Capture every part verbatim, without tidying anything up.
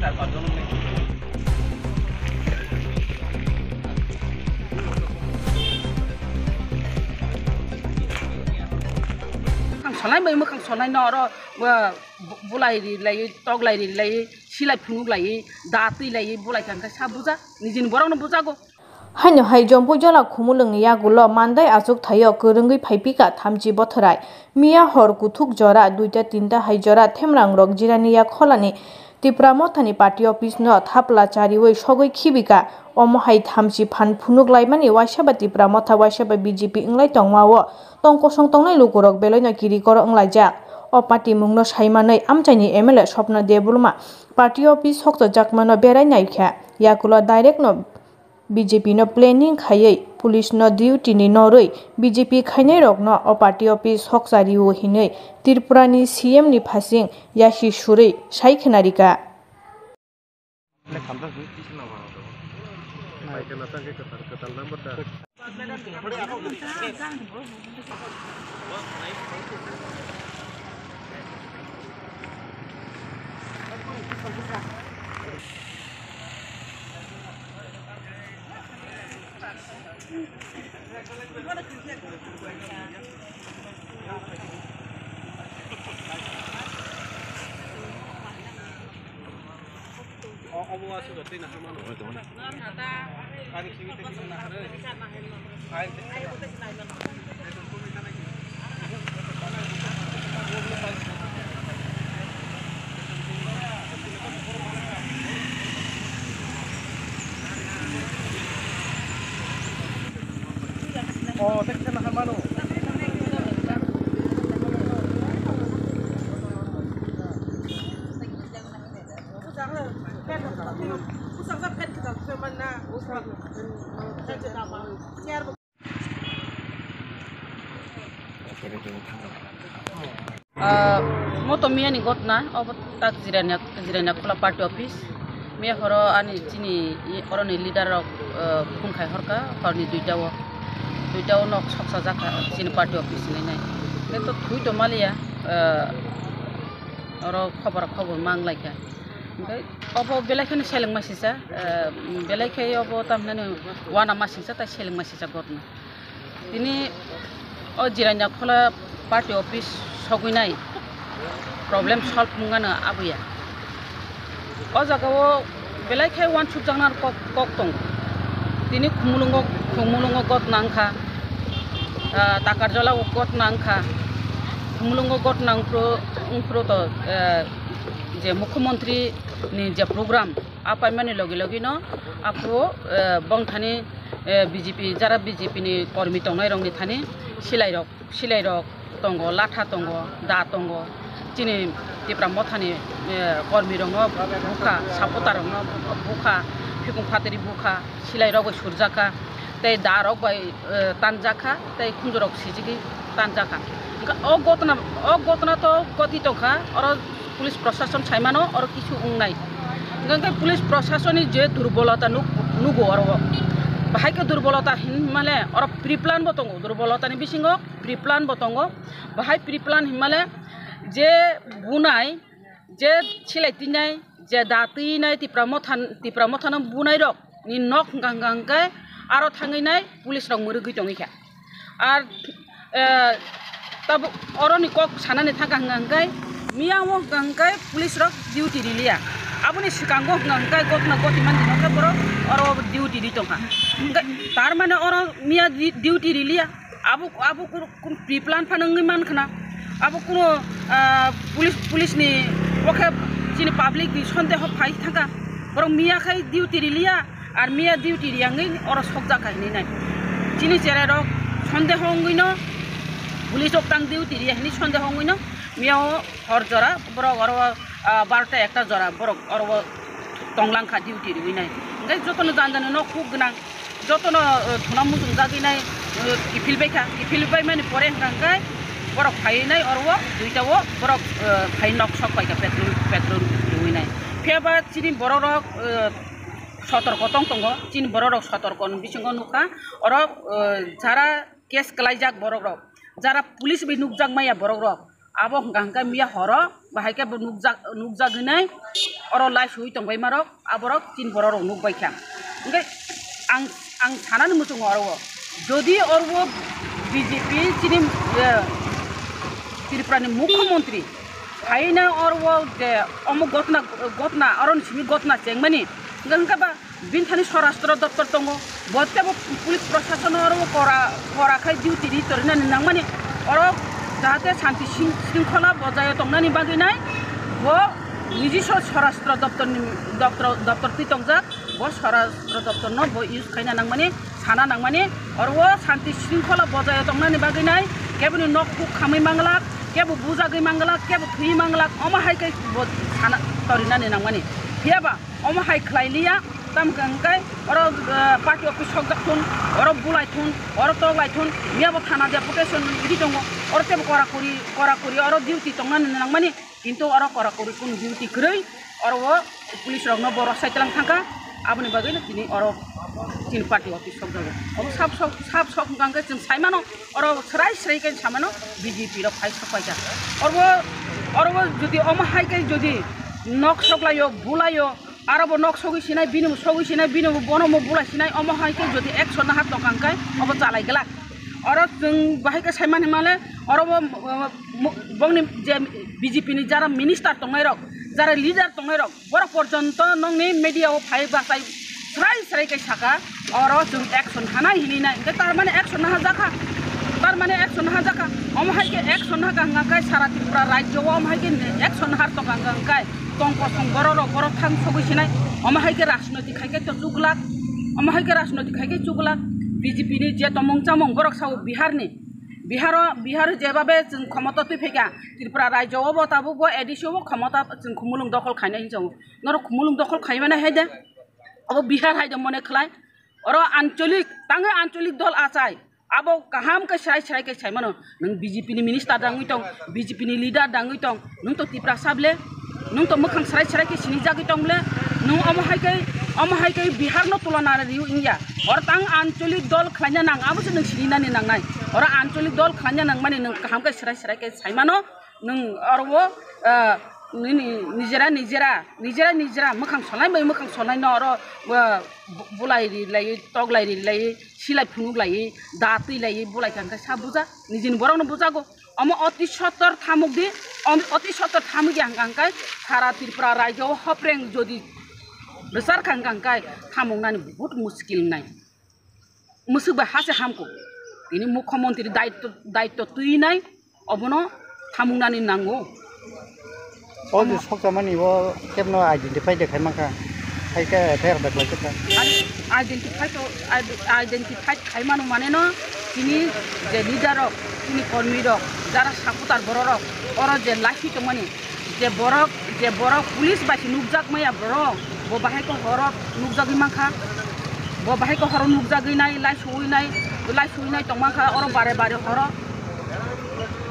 Mwkhang solai bai mwkhang solai no oro, uh, bu-, bulai ri lai, tok lai ri lai, silai phunuk lai, da twi lai, bulai thang khe sa buja, nijini borok no bujago. Haino hai Jompuijola Khumulwngni yagulo mandai achuk thaio kwrwngwi phaipika thamchi bothwrai. Miya hor kuthuk jora duita tinta hai jora themrangrok jirani yak kholani Tipra Mothani party office no thapla chariwi sogwi khibika. Omo hai thamchi phan phunuk laimani waisa ba Tipra Motha waisa ba B J P wnglai tongmao tong kosong tongnai lukurok beloino kirikoro wnglaijak. O party mungno saimanwi amchaini M L A Swapna Debbarma party office sokchajak mano berai naikha. Yakulo direct no B J P no planning khaiwi police no duty ni norwi B J P khainai rok no o party office sokcha rio hinwi Tripura ni C M ni phasing yasi surwi sai khna rika. Ah, moto miyani gotna, obo tak Jirania, Jirania Khola party office. Miya horo ani chini i-, oroni leader rok, ah, phone khai horka, horni duita o. Duita o nok soksa jakha chini party office ni nai. Khe to thui to maliya, ah, oro khobor khobor mang laikha. Hingke obo belai kheno seleng masisa, ah, belai khe obo tamhinani wana masisa tai seleng masisa gotna. Tini o Jirania Khola party office sogwi nai problem solve wngmano abuya. O jaga o belai khe wansukjakna kok, kok tongo. Tini Khumulwngo, Khumulwngo gotna wngkha, ah, Takarjala o gotna wngkha, Khumulwngo gotna wngphru, wngphru to, ah, je Mukhyamantri ni je program, a paimani logi logi no aphuru, eh, bongthani, eh, B J P, jara B J P ni kormi tongnai rok ni thani silai rok, silai rok tongo, latha tongo, da tongo, chini Tipra Mothani, eh, kormi rok no bukha, supporter rok no bukha, phikung phatari bukha, silai rok bai surjak kha, tei da rok bai, eh, tanjak kha, tei khunju rok sijigwi tanjak kha. Hwnkhe o gotna, o gotna to goti tongkha, oro police prosason saimano oro kisu wngnai. Hwnkhe police prosasonni je durbolota nuk-, nugo oro o. Bahai khe durbolota hinmale oro pre-plan bo tongo, durbolotani bisingo pre-plan bo tongo. Bahai pre-plan hinmale je bunai, je silai twinai, je da twinai Tipra Motha, Tipra Mothano bunai rok ni nok hwnkha hwnkha hwnkhe aro thangwi nai police rok mwrwgwi tongwi kha. Ar, eh, tabuk oroni kok sanani thangkha hwnkha hwnkhe miya o hwnkha hwnkhe police rok duty riliya. Aboni swkango hwnkha hwnkhe gotna goti mani hwnkhe borok oro duty ri tongkha. Hwnkhe tar mane oro miya di-, duty riliya. Abo, abo kunu, kunu pre-plan phano wngwi mankha na. Abo kunu, ah, police, police ni bo khe chini public ni sondeho phai thangkha. Borok miya khai duty riliya, ar miya duty riyangwi oro sokjak kha hinwi nai. Chini cherai rok sondeho wngwi no, police rok tang duty riya hinwi sondeho wngwi no, miya o hor jora borok oro, ah, barota ekta jora borok oro o tonglang kha duty riwi nai. Hwnkhe jotono jani jani nok huk gwnang. Jotono, eh, thuna muchungjagwi nai, eh, kiphil bai kha, kiphil bai mani pore hwnkha hwnkhe borok phaiwi nai oro o duita o borok, eh, phai nok sok pai kha petrol, petrol riwi nai. Phiya ba chini borok rok, eh, sotorko tong tongo, chini borok rok sotorko ni bisingo nukha oro, eh, jara case kwlaijak borok rok, jara police bai nukjak maya borok rok, abo hwnkha hwnkhe miya horo bahai khe bo nukjak, nukjagwi nai. oro lai sui tongbai marok, aborok tin borok rok nuk bai kha. Hingke ang, ang sanani muchungo oro o. Jodi oro o B J P chini, eh, Tripura ni mukhyamantri phaina oro o je omo gotna, gotna, oro ni simi gotna chengmani. Hingke, hingke ba bini thani Swarashtra Doptor tongo. Bo tebo police prosason oro kora, kora khai duty ri torinani nangmani. Oro jahate shanti shring-, shringkhola bojai tongnani bagwi nai bo niji so-, Swarashtra Doptor ni, Doptor, Doptor twi tongjak. Bo Swarashtra Doptor no bo use khaina nangmani, sana nangmani. Oro o shanti shringkhola bojai tongnani bagwi nai keboni nok huk khamwi manglak, kebo bujagwi manglak, kebo thwi manglak, omo hai khe bo sana torinani nangmani. Phiya ba omo hai khlai liya, tamo hwnkhe oro, eh, party office sokjak thun, oro bulai thun, oro toklai thun, miya bo thana deputation ri tongo, oro tebo kora kuri, kora kuri oro duty tongnani nangmani, kintu oro kora kuri kun duty kwrwi, oro o police rokno bo rwsai tlang thangkha, aboni bagwi no tini oro chini party office sokjago. Obo sab sok, sab sok hwnkha hwnkhe chwng sai mano, oro swrai swrai khe sai mano B J P rok phai sok paikha. Oro, oro jodi omo hai khe jodi nok soklaio, bulaio, Aro bo nok sogwi sinai, bini bo sogwi sinai, bini bo bono bo bulai sinai, omo hai khe jodi action naha tongkha hwnkhe obo chalai glak. Oro chwng bahai khe saimani male, oro bo, bo, bo, bongni je B J P ni jara minister tongnai rok, jara leader tongnai rok, borok porjonto nongni media o phai bachai srai srai khe saka, oro chwng action hanai hinwi nai, hwnkhe tar mane action naha jakha, tar mane action naha jakha, omo hai khe action naha kha hwnkhe sara Tripura rajyo o omo hai khe action naha tongkha hwnkhe. Tong kosong borok rok, borok thang sogwi sinai. Omo hai khe rajnoitik khai khe to chuglak. Omo hai khe rajnoitik khai khe chuglak. B J P ni je tomung chamung borok sao Bihar ni. Bihar o, Bihar o jebabe chwng khomota twi phaikha. Tripura rajyo o bo tabuk bo A D C o bo khomota chwng khumulwng dokhol khainai hinwi chao. Norok khumulwng dokhol khaimani hai de. Obo Bihar hai de mone khlai. Oro ancholik, tangwi ancholik dol achai. Abo kaham khe srai srai khe sai mano. Nwng B J P ni minister dangwi tong, B J P ni leader dangwi tong. Nwng to Tiprasa ble, nwng to mwkhang srai srai khe sinijagwi tong ble. Nwng omo hai khe, omo hai khe Bihar no tulona riwi wngya. Or tang ancholik dol khlaina nang, abo se nwng sininani nangnai. Oro ancholik dol khlaina nangmani nwng kaham khe srai srai khe sai mano. Nwng oro o, ah, nini nijera, nijera, nijera, nijera mwkhang solai bai mwkhang solai no oro, ah, bu-, bulai ri lai, tok lai ri lai, silai phunuk lai, da twi lai, bulai kha hwnkhe sa buja, nijini borok no bujago. Omo oti sotor thamuk di, om-, oti sotor thamuk ya hwnkha hwnkhe sara Tripura rajyo o hopreng jodi bwsar kha hwnkha hwnkhe thamuk nani bahut muskil nai. Mwswk bai ha se hamkuk. Tini mukhyamantri daitto, daitto twi nai, obono thamungnani nango. O je sokjamani bo kebno identify de khai mankha. Hai khe F I R da khlai kha. Ar identify to, ide-, identify khai mano mane no, tini je leader rok, tini kormi rok, jara supporter borok rok, oro je laisi tongmani, je borok, je borok police bai se nukjak maya borok, bo bahai khe horo nukjagwi mankha, bo bahai khe horo nukjagwi nai, lai suwi nai, lai suwi nai tong mankha, oro bare bare horo.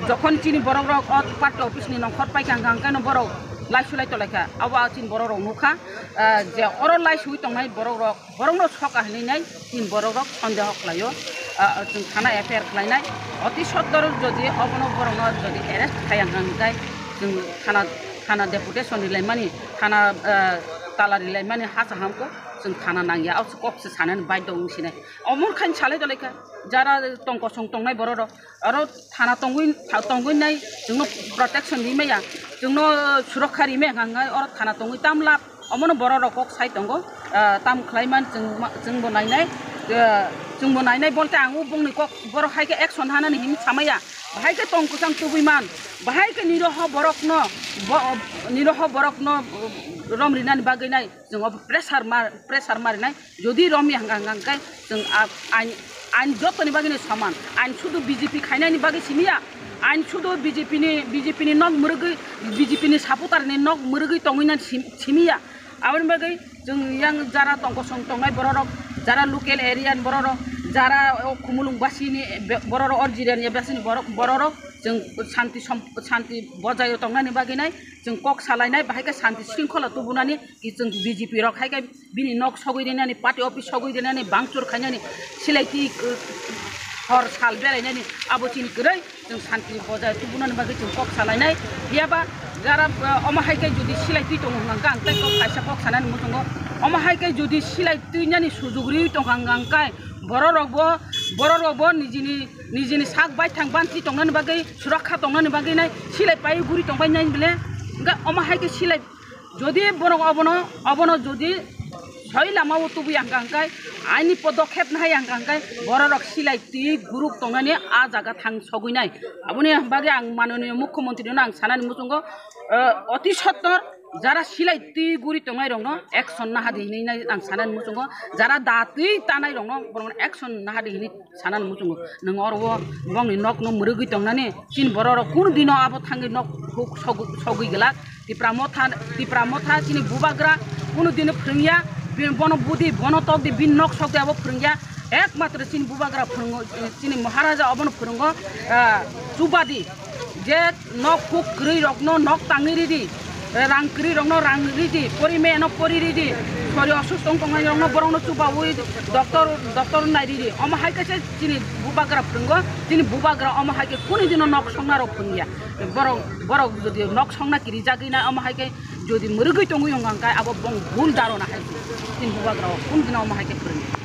Jokhon chini borok rok o party office ni nongkhor paikha hwnkha, hwnkhe no borok lai sulai tolaikha, abo chini borok rok nukha, ah, je oro lai suwi tongnai borok rok. Borokno soka hinwi nai tin borok rok sondeho khlaio, ah, chwng thana F I R khlainai. Oti sottor jodi obono borokno jodi arrest khaiya hwnkha hwnkhe chwng thana, thana deputation rilaimani, thana, ah, tala rilaimani hacha hamkuk chwng thana nangya, o kok se sanani baidho wng sinai. Omo khain salai tolaikha jara tong kosong tongnai borok rok. Oro thana tongwi, tha-, tongwi nai, chwngno protection ri maya, chwngno surokha ri maya hwnka hwnkhe oro thana tongwi tam lab, omono borok rok kok sai tongo, ah, tam khlai man chwng ma-, chwngbo nainai, ah, chwngbo nainai bolte ang o bongni kok borok hai khe action hanani hinwi samaya, bahai khe tong kwchang tubui man, bahai khe niroho borokno, bo-, niroho borokno, oh, rom rinani bagwi nai. Chwng obo pressure mar, pressure marinai. Jodi romya hwnka hwnka hwnkhe chwng a, ain, ain jotoni bagwino soman. Ain sudu B J P khainani bagwi simiya. Ain sudu B J P ni, B J P ni nok mwrwgwi, B J P ni supporter ni nok mwrwgwi tongwinani sim, simiya. Aboni bagwi chwng yang jara tong kosong tongnai borok rok, jara local area ni borok rok, jara o Khumulwng basi ni be-, borok rok, original basi ni borok, borok rok chwng shanti som-, shanti bojai o tongnani bagwi nai chwng kok salainai, bahai khe shanti shringkhola tubunani. Ki chwng B J P rok hai khe bini nok sogwi rinani, party office sogwi rinani, bangchur khainani, silai twi, uh, hor sal berainani, abo chini kwrwi chwng shanti bojai tubunani bagwi chwng kok salainai. Phiyaba Jara, eh, omo hai khe jodi silai twi tongo hwnkha hwnkhe ang tei kok kaisa kok sanani muchungo. Omo hai khe jodi silai twi nani sujuk riwi tongkha hwnkha hwnkhe bororokbo, bororokbo nijini, nijini sak baithang bantwi tongnani bagwi, surakha tongnani bagwi nai silai paiwi guri tongbai nai bile. Hwnkhe omo hai khe silai jodi borok obono, obono jodi soi lama o tubu yang kang kai, aini podokhep nai yang kang kai, bororok silai twi guruk tongnani a jaga thang sogwi nai. Aboni bagwi ang mananiya mukhyamantri no ang sanani muchungo, eh, oti sottor jara silai twi guri tongnai rokno action naha di hinwi nai ang sanani muchungo, jara da twi tanai rokno borokno action naha di hinwi sanani muchungo. Nwng oro o bongni nokno mwrwgwi tongnani, chini bororok kunu dino abo thangwi nok huk sogwi, sogwi glak. Tipra Motha, Tipra Motha chini bubagra kunu dino phwrwngya, bi-, bono budi, bono tokdi, bini nok sokdi abo phwrwngya. Ekmatro chini bubagra phwrwngo, chini Maharaja obono phwrwngo, ah, chubadi. Je nok huk kwrwi rokno nok tangwi ridi, rang kwrwi rokno rang ridi, pori meno pori ridi, sori osusto wng tongnai rokno borokno chubawi doctor, doctor nai ridi. Omo hai khe se chini bubagra phwrwngo, chini bubagra omo hai khe kunu dino nok songna rok phwrwngya. Borok, borok jodi nok songna kirijagwi nai omo hai khe jodi mwrwgwi tongwi wng kha hwnkhe abo bong bhul dharona hai se chini bubagra o kunu dino omo hai khe phwrwngya.